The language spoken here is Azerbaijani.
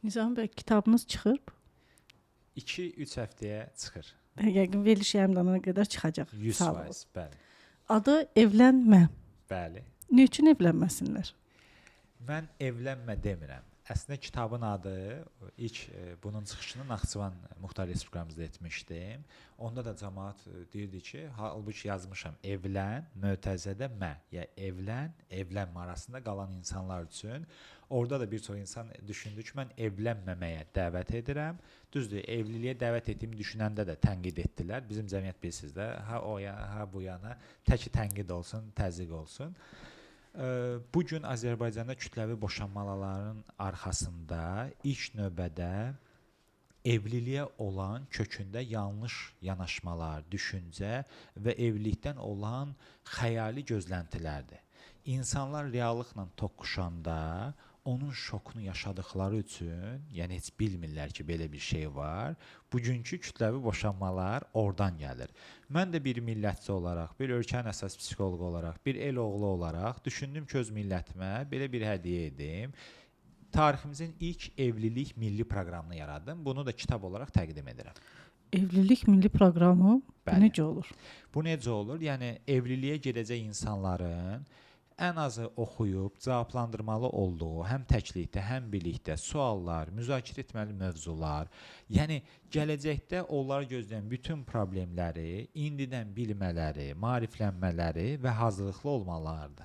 Nizami bəy, kitabınız çıxır? 2-3 həftəyə çıxır. Yəqin veriliş yayımlanana qədər çıxacaq. 100%, bəli. Adı Evlənmə. Bəli. Nə üçün evlənməsinlər? Mən evlənmə demirəm. Əslində kitabın adı ilk bunun çıxışını Naxçıvan Muxtar Respublikamızda etmişdim. Onda da cəmaət deyirdi ki, halbuki yazmışam evlən, mötərizədə mə, ya evlən, evlənmə arasında qalan insanlar üçün. Orada da bir çox insan düşündü ki, mən evlənməməyə dəvət edirəm. Düzdür, evliliyə dəvət etdiyimi düşünəndə də tənqid etdilər. Bizim cəmiyyət bilirsiniz də, ha o yana, ha bu yana, təki tənqid olsun, təzyiq olsun. Bu gün Azərbaycanda kütləvi boşanmaların arxasında ilk növbədə evliliyə olan kökündə yanlış yanaşmalar, düşüncə və evlilikdən olan xəyali gözləntilərdir. İnsanlar reallıqla toqquşanda onun şokunu yaşadıkları üçün, yəni heç bilmirlər ki, belə bir şey var. Bugünkü kütləvi boşanmalar oradan gəlir. Mən də bir millətçi olaraq, bir ölkənin əsas psixoloqu olaraq, bir el oğlu olaraq düşündüm ki, öz millətimə belə bir hədiyyə edim. Tariximizin ilk evlilik milli proqramını yaradım. Bunu da kitab olaraq təqdim edirəm. Evlilik milli proqramı? Bu Bəli. necə olur? Bu necə olur? Yəni evliliyə gedəcək insanların ən azı oxuyub cavablandırmalı olduğu həm təklikdə, həm birlikdə suallar, müzakirə etməli mövzular, yəni gələcəkdə onları gözləyən bütün problemləri indidən bilmələri, maariflənmələri və hazırlıqlı olmalarıdır.